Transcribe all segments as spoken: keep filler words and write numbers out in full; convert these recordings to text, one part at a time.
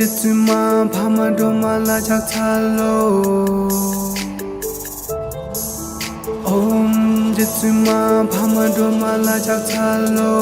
བཙུན་མ་འཕགས་མ་སྒྲོལ་མ་ལ་ཕྱག་འཚལ་ལོ། ཨོཾ་རྗེ་བཙུན་མ་འཕགས་མ་སྒྲོལ་མ་ལ་ཕྱག་འཚལ་ལོ།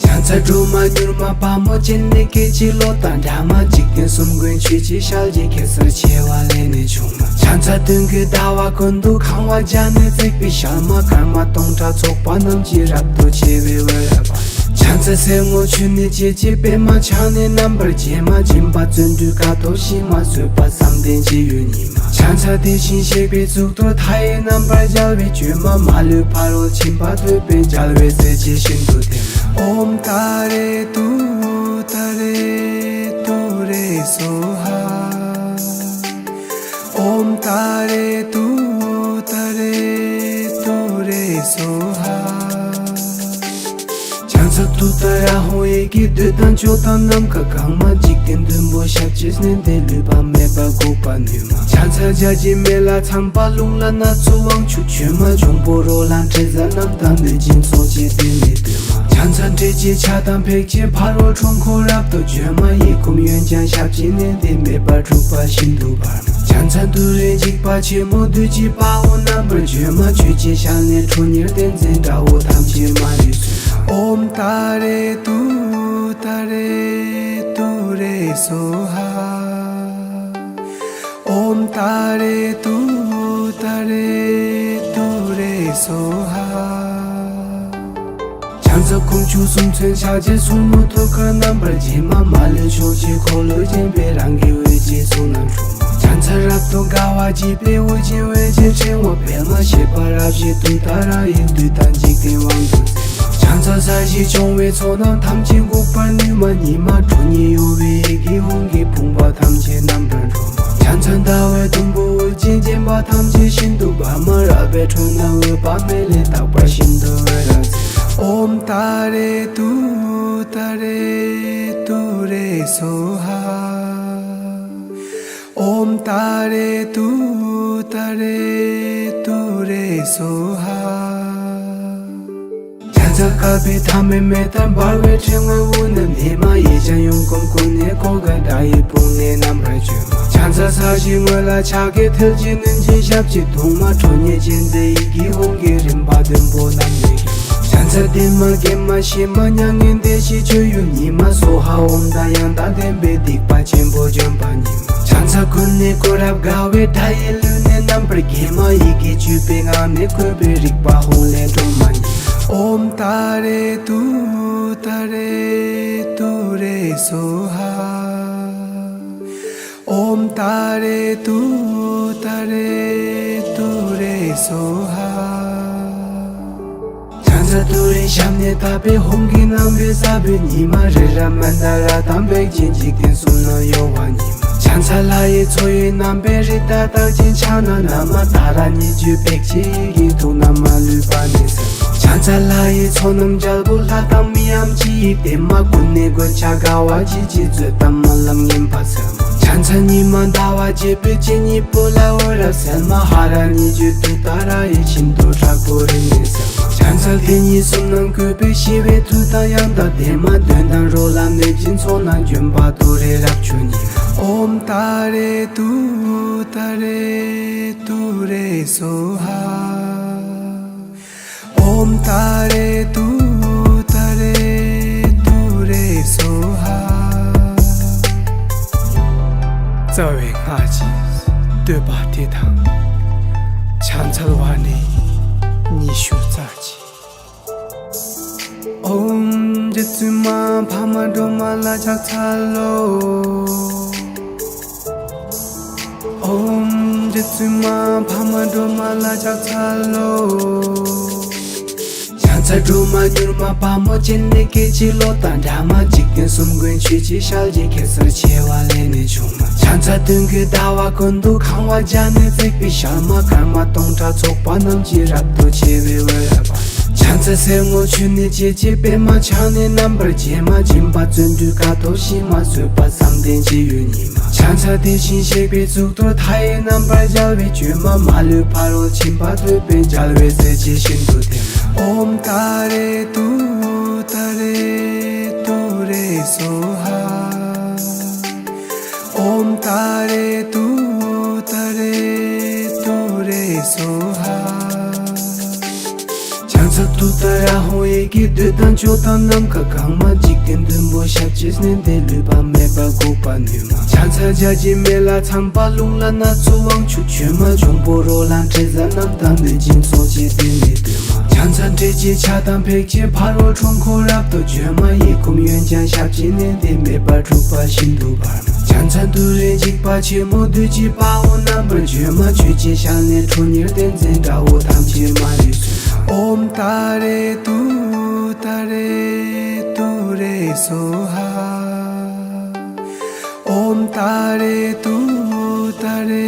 ཕྱག་འཚལ་སྒྲོལ་མ་མྱུར་མ་དཔའ་མོ་སྤྱན་ནི་སྐད་ཅིག་གློག་དང་འདྲ་མ། འཇིག་རྟེན་གསུམ་མགོན་ཆོས་ཀྱི་ཞལ་གྱི་གེ་སར་བྱེ་བ་ལས་ནི་བྱུང་མ། ཕྱག་འཚལ་སྟོན་ཀའི་ཟླ་བ་ཀུན་ཏུ་གང་བ་བརྒྱ་ནི་བརྩེགས་པའི་ཞལ་མ། སྐར་མ་སྟོང་ཕྲག་ཚོགས་པ་རྣམས་ཀྱིས་རབ་ཏུ་ཕྱེ་བའི་འོད་རབ་འབར། ཕྱག་འཚལ་སེར་སྔོ་ཆུ་ནས་སྐྱེས་ཀྱི་པདྨ། ཕྱག་ནི་རྣམ་པར་བརྒྱན་མ། སྦྱིན་པ་བརྩོན་འགྲུས་དཀའ་ཐུབ་ཞི་མ། བཟོད་པ་བསམ་གཏན་སྤྱི་ཡི་ཉི་མ། ཕྱག་འཚལ་དེ་བཞིན་གཤེགས་པའི་གཙུག་ཏོར། མཐའ་ཡས་རྣམ་པར་རྒྱལ་བའི་སྤྱོད་མ། མ་ལུས་ཕ་རོལ་ཕྱིན་པ་ཐོབ་པའི་རྒྱལ་བའི་སྲས་ཀྱིས་ཤིན་ཏུ་བསྟེན་མ། ཨོཾ་ཏཱ་རེ་ཏུཏྟཱ་རེ་ཏུ་རེ་སྭཱ་ཧཱ། ཨོཾ་ཏཱ་རེ་ཏུཏྟཱ་རེ་ཏུ་རེ་སྭཱ་ཧཱ། ཕྱག་འཚལ་ཏུཏྟཱ་ར་ཧཱུྃ། ཡི་གེ་བདུན་དང་བཅུ་དང་ནམ་མཁའ་གང་མ། འཇིག་རྟེན་བདུན་པོ་ཞབས་ཀྱིས་མནན་ཏེ། ལུས་པ་མེད་པར་འགུགས་པར་ནུས་མ། ཕྱག་འཚལ་བརྒྱ་བྱིན་མེ་ལྷ་ཚངས་པ། རླུང་ལྷ་ནག་ཚོམ་དབང་ཕྱུག་མཆོད་མ། འབྱུང་པོ་རོ་ལངས་དྲི་ཟ་རྣམས་དང་། གནོད་སྦྱིན་ཚོགས་ཀྱིས་བསྟོད་ནས་བསྟོད་མ། ཕྱག་འཚལ་འདྲེ་ཀྱི་ཕྱག་དང་ཕཊ་ཀྱིས། ཕ་རོལ་འཁྲུལ་འཁོར་རབ་ཏུ་འཇོམས་མ། ཡི་གུམ་གཡོན་བརྐྱང་ཞབས་ཀྱིས་མནན་ཏེ། མེ་འབར་འཁྲུགས་པ་ཤིན་ཏུ་འབར་མ། ཕྱག་འཚལ་ཏུ་རེ་འཇིགས་པ་ཆེན་མོ། བདུད་ཀྱི་དཔའ་བོ་རྣམ་པར་འཇོམས་མ། ཆོས་ཀྱི་ཞལ་ནས་ཁྲོ་གཉེར་ལྡན་མཛད། དགྲ་བོ་ཐམས་ཅད་མ་ལུས་གསོད་མ། ཨོཾ་ཏཱ་རེ་ཏུཏྟཱ་རེ་ཏུ་རེ་སྭཱ་ཧཱ། ཨོཾ་ཏཱ་རེ་ཏུཏྟཱ་རེ་ཏུ་རེ་སྭཱ་ཧཱ། ཕྱག་འཚལ་དཀོན་མཆོག་གསུམ་མཚོན་ཕྱག་རྒྱའི་མཚོ་མོ། ཐུགས་ཀར་རྣམ་པར་བརྒྱན་མ། མ་ལུས་ཕྱོགས་བཅུའི་འཁོར་ལོས་བརྒྱན་པའི། རང་གི་འོད་ཀྱི་ཚོགས་རྣམས་འཁྲུགས་མ། ཕྱག་འཚལ་རབ་ཏུ་དགའ་བ་བརྗིད་པའི་དབུ་རྒྱན། འོད་ཀྱི་ཕྲེང་བ་སྤེལ་མ། བཞད་པ་རབ་བཞད་ཏུཏྟཱ་ར་ཡིས། བདུད་དང་འཇིག་རྟེན་དབང་དུ་མཛད་མ། ཕྱག་འཚལ་ས་གཞི་སྐྱོང་བའི་ཚོགས་རྣམས་ཐམས་ཅད། འགུགས་པར་ནུས་མ་ཉིད་མ། ཁྲོ་གཉེར་གཡོ་བའི་ཡི་གེ་ཧཱུྃ་གིས། ཕོངས་པ་ཐམས་ཅད་རྣམ་པར་སྒྲོལ་མ། ཕྱག་འཚལ་ཟླ་བའི་དུམ་བུས། དབུ་རྒྱན་བརྒྱན་པ་ཐམས་ཅད་ཤིན་ཏུ་འབར་མ། རལ་པའི་ཁྲོད་ན་འོད་དཔག་མེད་ལས། རྟག་པར་ཤིན་ཏུ་འོད་རབ་མཛད། ཨོཾ་ཏཱ་རེ་ཏུཏྟཱ་རེ་ཏུ་རེ་སྭཱ་ཧཱ། ཨོཾ་ཏཱ་རེ་ཏུཏྟཱ་རེ་ཏུ་རེ་སྭཱ་ཧཱ། ཕྱག་འཚལ་དཀར་པོའི་ཐ་མལ་མེ་ལྟར་འབར་བའི་ཕྲེང་བའི་དབུས་ན་གནས་མ། ཡེ་ཤེས་ཡུམ་གུམ་ཀུན་ནས་བསྐོར་དགའ། དགྲ་ཡི་དཔུང་ནི་རྣམ་པར་འཇོམས་མ། ཕྱག་འཚལ་ས་གཞིའི་ངོས་ལ་ཕྱག་གི་མཐིལ་གྱིས་བསྣུན་ཅིང་ཞབས་ཀྱིས་བརྡུང་མ། ཁྲོ་གཉེར་ཅན་མཛད་ཡི་གེ་ཧཱུྃ་གིས། རིམ་པ་བདུན་པོ་རྣམས་ནི་འཇོམས་མ། ཕྱག་འཚལ་བདེ་མ་དགེ་མ་ཞི་མ། མྱ་ངན་འདས་ཞི་སྤྱོད་ཡུལ་ཉིད་མ། སྭཱ་ཧཱ་ཨོཾ་དང་ཡང་དག་ལྡན་པས། སྡིག་པ་ཆེན་པོ་འཇོམས་པ་ཉིད་མ། ཕྱག་འཚལ་ཀུན་ནས་བསྐོར་རབ་དགའ་བའི། དགྲ་ཡི་ལུས་ནི་རྣམ་པར་འགེམས་མ། ཡི་གེ་བཅུ་པའི་ངག་ནི་བཀོད་པའི། རིག་པ་ཧཱུྃ་ལས་སྒྲོལ་མ་ཉིད་མ། ཨོཾ་ཏཱ་རེ་ཏུཏྟཱ་རེ་ཏུ་རེ་སྭཱ་ཧཱ། ཨོཾ་ཏཱ་རེ་ཏུཏྟཱ་རེ་ཏུ་རེ་སྭཱ་ཧཱ། ཕྱག་འཚལ་ཏུ་རེའི་ཞབས་ནས་བཏབ་པའི། ཧཱུྃ་གི་རྣམ་པའི་ས་བོན་ཉིད་མ། རི་རབ་མནྡ་ར་དང་འབིགས་བྱེད། འཇིག་རྟེན་གསུམ་རྣམས་གཡོ་བ་ཉིད་མ། ཕྱག་འཚལ་ལྷ་ཡི་མཚོ་ཡི་རྣམ་པའི། རི་དྭགས་རྟགས་ཅན་ཕྱག་ན་བསྣམས་མ། ཏཱ་ར་གཉིས་བརྗོད་འབིགས་བྱེད་ཡི་གེས། དུག་རྣམས་མ་ལུས་པ་ནི་སེལ་མ། ཕྱག་འཚལ་ལྷ་ཡི་ཚོགས་རྣམས་རྒྱལ་པོ། ལྷ་དང་མིའམ་ཅི་ཡིས་བསྟེན་མ། ཀུན་ནས་མགོན་ཕྱག་དགའ་བ་བགྱིས་ཀྱིས། བཙོད་དང་རྨི་ལམ་ངན་པ་སེལ་མ། ཕྱག་འཚལ་ཉི་མ་ཟླ་བ་རྒྱས་པའི། སྤྱན་གཉིས་པོ་ལ་འོད་རབ་གསལ་མ། ཧ་ར་གཉིས་བརྗོད་ཏུཏྟཱ་ར་ཡིས། ཤིན་ཏུ་དྲག་པོ་རིམས་ནད་སེལ་མ། ཕྱག་འཚལ་དེ་ཉིད་གསུམ་རྣམས་བཀོད་པའི། ཞི་བའི་མཐུ་དང་ཡང་དག་ལྡན་མ། གདོན་དང་རོ་ལངས་གནོད་སྦྱིན་ཚོགས་རྣམས་འཇོམས་པ། ཏུ་རེ་རབ་མཆོག་ཉིད་མ། ཨོཾ་ཏཱ་རེ་ཏུཏྟཱ་རེ་ཏུ་རེ་སྭཱ་ཧཱ། ཨོཾ་ཏཱ་རེ་ཏུཏྟཱ་རེ་ཏུ་རེ་སྭཱ་ཧཱ། རྩ་བའི་སྔགས་ཀྱི་བསྟོད་པ་དེ་དང་། ཕྱག་འཚལ་བ་ནི་ཉི་ཤུ་རྩ་གཅིག། ཨོཾ་རྗེ་བཙུན་མ་འཕགས་མ་སྒྲོལ་མ་ལ་ཕྱག་འཚལ་ལོ། ཨོཾ་རྗེ་བཙུན་མ་འཕགས་མ་སྒྲོལ་མ་ལ་ཕྱག་འཚལ་ལོ། ཕྱག་འཚལ་སྒྲོལ་མ་མྱུར་མ་དཔའ་མོ་སྤྱན་ནི་སྐད་ཅིག་གློག་དང་འདྲ་མ། འཇིག་རྟེན་གསུམ་མགོན་ཆོས་ཀྱི་ཞལ་གྱི་གེ་སར་བྱེ་བ་ལས་ནི་བྱུང་མ། ཕྱག་འཚལ་སྟོན་ཀའི་ཟླ་བ་ཀུན་ཏུ་གང་བ་བརྒྱ་ནི་བརྩེགས་པའི་ཞལ་མ། སྐར་མ་སྟོང་ཕྲག་ཚོགས་པ་རྣམས་ཀྱིས་རབ་ཏུ་ཕྱེ་བའི་འོད་རབ་འབར། ཕྱག་འཚལ་སེར་སྔོ་ཆུ་ནས་སྐྱེས་ཀྱི་པདྨ། ཕྱག་ནི་རྣམ་པར་བརྒྱན་མ། སྦྱིན་པ་བརྩོན་འགྲུས་དཀའ་ཐུབ་ཞི་མ། བཟོད་པ་བསམ་གཏན་སྤྱི་ཡི་ཉི་མ། ཕྱག་འཚལ་དེ་བཞིན་གཤེགས་པའི་གཙུག་ཏོར། མཐའ་ཡས་རྣམ་པར་རྒྱལ་བའི་སྤྱོད་མ། མ་ལུས་ཕ་རོལ་ཕྱིན་པ་ཐོབ་པའི་རྒྱལ་བའི་སྲས་ཀྱིས་ཤིན་ཏུ་བསྟེན་མ། ཨོཾ་ཏཱ་རེ་ཏུཏྟཱ་རེ་ཏུ་རེ་སྭཱ་ཧཱ། ཨོཾ་ཏཱ་རེ་ཏུཏྟཱ་རེ་ཏུ་རེ་སྭཱ་ཧཱ། ཕྱག་འཚལ་ཏུཏྟཱ་ར་ཧཱུྃ་ཡི་གེས། བདུད་དང་ཕྱོགས་དང་ནམ་མཁའ་གང་མ། འཇིག་རྟེན་བདུན་པོ་ཞབས་ཀྱིས་མནན་ཏེ། ལུས་པ་མེད་པར་འགུགས་པར་ནུས་མ། ཕྱག་འཚལ་བརྒྱ་བྱིན་མེ་ལྷ་ཚངས་པ་རླུང་ལྷ་ནག་ཚོ་དབང་ཕྱུག་བྱོན་མ། འབྱུང་པོ་རོ་ལངས་དྲི་ཟ་རྣམས་དང་། གནོད་སྦྱིན་ཚོགས་བཅས་བདུད་ནད་བཏུལ་མ། ཕྱག་འཚལ་ཏྲཊ་ཅེས་བྱ་དང་ཕཊ་ཅེས་ཕ་རོལ་ཁྲོ་འཁོར་རབ་ཏུ་བྱོན་མ། གཡས་བསྐུམ་གཡོན་བརྐྱང་ཞབས་ཀྱིས་མནན་ཏེ། མེ་འབར་འཁྲུགས་པ་ཤིན་ཏུ་འབར་མ། ཕྱག་འཚལ་ཏུ་རེ་འཇིགས་པ་ཆེན་མོ་བདུད་ཀྱི་དཔའ་བོ་རྣམ་པར་བྱོན་མ། ཆོས་ཀྱི་ཞལ་ནས་ཁྲོ་གཉེར་ཏིང་འཛིན་དགྲ་བོ་ཐམས་ཅད་མ་ལུས་གསོད་མ། ཨོཾ་ཏཱ་རེ་ཏུཏྟཱ་རེ་ཏུ་རེ་སྭཱ་ཧཱ། ཨོཾ་ཏཱ་རེ་ཏུཏྟཱ་རེ་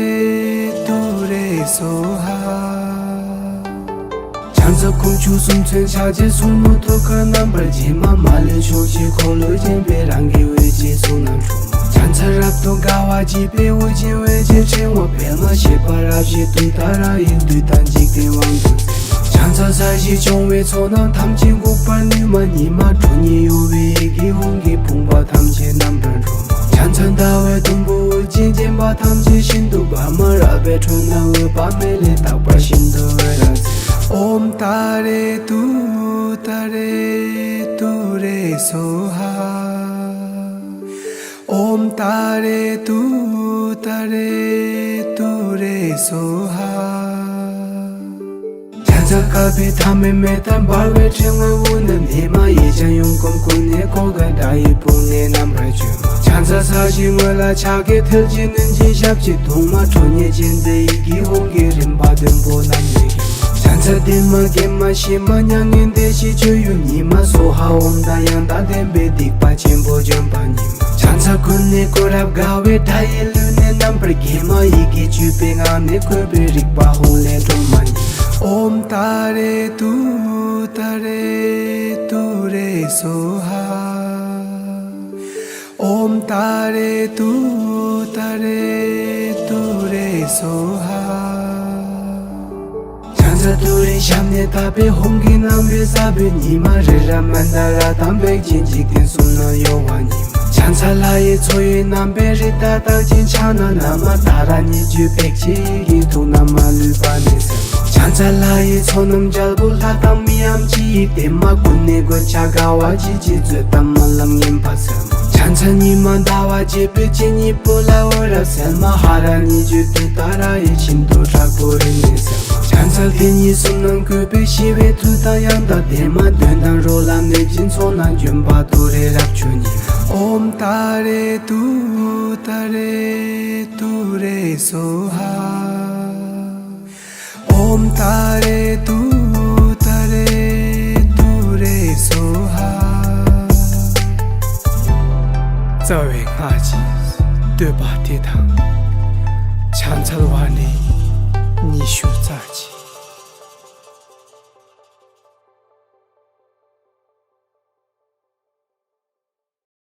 ཏུ་རེ་སྭཱ་ཧཱ། ཕྱག་འཚལ་དཀོན་མཆོག་གསུམ་མཚོན་ཕྱག་རྒྱའི་མཚོ་མོ་ཐུགས་ཀར་རྣམ་པར་བརྒྱན་མ། མ་ལུས་ཕྱོགས་བཅུའི་འཁོར་ལོས་བརྒྱན་པའི་རང་གི་འོད་ཀྱི་ཚོགས་རྣམས་འཁྲུགས་མ། ཕྱག་འཚལ་རབ་ཏུ་དགའ་བ་བརྗིད་པའི་དབུ་རྒྱན་འོད་ཀྱི་ཕྲེང་བ་སྤེལ་མ། བཞད་པ་རབ་བཞད་ཏུཏྟཱ་ར་ཡིས། བདུད་དང་འཇིག་རྟེན་དབང་དུ་མཛད་མ། ཕྱག་འཚལ་ས་གཞི་སྐྱོང་བའི་ཚོགས་རྣམས་ཐམས་ཅད་འགུགས་པར་ནུས་མ། ཉི་མ་ཁྲོ་གཉེར་གཡོ་བའི་ཡི་གེ་ཧཱུྃ་གིས། ཕོངས་པ་ཐམས་ཅད་རྣམ་པར་སྒྲོལ་མ། ཕྱག་འཚལ་ཟླ་བའི་དུམ་བུས། འོད་ཀྱིས་བརྒྱན་པ་ཐམས་ཅད་ཤིན་ཏུ་འབར་མ། རལ་པའི་ཁྲོད་ན་འོད་དཔག་མེད་ལས། རྟག་པར་ཤིན་ཏུ་འོད་རབ་མཛད་མ། ཨོཾ་ཏཱ་རེ་ཏུཏྟཱ་རེ་ཏུ་རེ་སྭཱ་ཧཱ། ཨོཾ་ཏཱ་རེ་ཏུཏྟཱ་རེ་ཏུ་རེ་སྭཱ་ཧཱ། ཕྱག་འཚལ་བསྐལ་པའི་མཐའ་མེད་མེ་ལྟར་འབར་བའི་ཕྲེང་བའི་དབུས་ན་གནས་མ། གཡས་བརྐྱང་གཡོན་བསྐུམ་ཀུན་ནས་བསྐོར་དགའི་སྒྲ་ཡི་དཔུང་ནི་རྣམ་པར་བསྐྱོད་མ། ཕྱག་འཚལ་ས་གཞིའི་ངོས་ལ་ཕྱག་གི་མཐིལ་གྱིས་བསྣུན་ཅིང་ཞབས་ཀྱིས་བརྡུང་མ། ཁྲོ་གཉེར་ཅན་མཛད་ཡི་གེ་ཧཱུྃ་གིས། རིམ་པ་བདུན་པོ་རྣམས་ནི་འགེམས་མ། ཕྱག་འཚལ་བདེ་མ་དགེ་མ་ཞི་མ་མྱ་ངན་འདས་ཞི་སྤྱོད་ཡུལ་ཉིད་མ། སྭཱ་ཧཱ་ཨོཾ་དང་ཡང་དག་ལྡན་པས། སྡིག་པ་ཆེན་པོ་འཇོམས་པ་ཉིད་མ། ཕྱག་འཚལ་ཀུན་ནས་བསྐོར་རབ་དགའ་བའི་སྒྲ་ཡིས། ལུས་ནི་རྣམ་པར་བརྒྱན་མ། ཡི་གེ་བཅུ་པའི་ངག་ནི་བཀོད་པའི། རིག་པ་ཧཱུྃ་ལས་སྒྲོལ་མ་ཉིད། ཨོཾ་ཏཱ་རེ་ཏུཏྟཱ་རེ་ཏུ་རེ་སྭཱ་ཧཱ། ཨོཾ་ཏཱ་རེ་ཏུཏྟཱ་རེ་ཏུ་རེ་སྭཱ་ཧཱ། ཕྱག་འཚལ་ཏུ་རེའི་ཞབས་ནས་བཏབ་པའི་ཧཱུྃ་གི་རྣམ་པའི་ས་བོན་ཉིད་མ། རི་རབ་མནྡ་ར་དང་འབིགས་བྱེད་འཇིག་རྟེན་གསུམ་རྣམས་གཡོ་བ་ཉིད་མ། ཕྱག་འཚལ་ལྷ་ཡི་མཚོ་ཡི་རྣམ་པའི་རི་དྭགས་རྟགས་ཅན་ཕྱག་ན་བསྣམས་མ། ཏཱ་ར་གཉིས་བརྗོད་འབིགས་བྱེད་ཡི་གེས་ཐུགས་རྣམས་མ་ལུས་པ་ནི་གསལ་མ། ཕྱག་འཚལ་ལྷ་ཡི་ཚོགས་རྣམས་རྒྱལ་པོ་ལྷ་དང་མིའམ་ཅི་ཡིས་བསྟེན་མ། ཀུན་ནས་མགོན་སྐྱབས་དགའ་བ་བརྗིད་ཀྱིས་མཛོད་དང་རྨི་ལམ་ངན་པ་སེལ་མ། ཕྱག་འཚལ་ཉི་མ་ཟླ་བ་རྒྱས་པའི་སྤྱན་གཉིས་པོ་ལ་འོད་རབ་གསལ་མ། ཧ་ར་གཉིས་བརྗོད་ཏུཏྟཱ་ར་ཡིས་ཤིན་ཏུ་དྲག་པོའི་རིམས་ནད་སེལ་མ། ཕྱག་འཚལ་དེ་ཉིད་གསུམ་རྣམས་བཀོད་པའི་ཞི་བའི་མཐུ་དང་ཡང་དག་ལྡན་མ། གདོན་དང་རོ་ལངས་གནོད་སྦྱིན་ཚོགས་རྣམས་འཇོམས་པ་ཏུ་རེ་རབ་མཆོག་ཉིད། ཨོཾ་ཏཱ་རེ་ཏུཏྟཱ་རེ་ཏུ་རེ་སྭཱ་ཧཱ། ཨོཾ་ཏཱ་རེ་ཏུཏྟཱ་རེ་ཏུ་རེ་སྭཱ་ཧཱ། རྩ་བའི་སྔགས་ཀྱི་བསྟོད་པ་དེ་དང་། ཕྱག་འཚལ་བ་ནི་ཉི་ཤུ་རྩ་གཅིག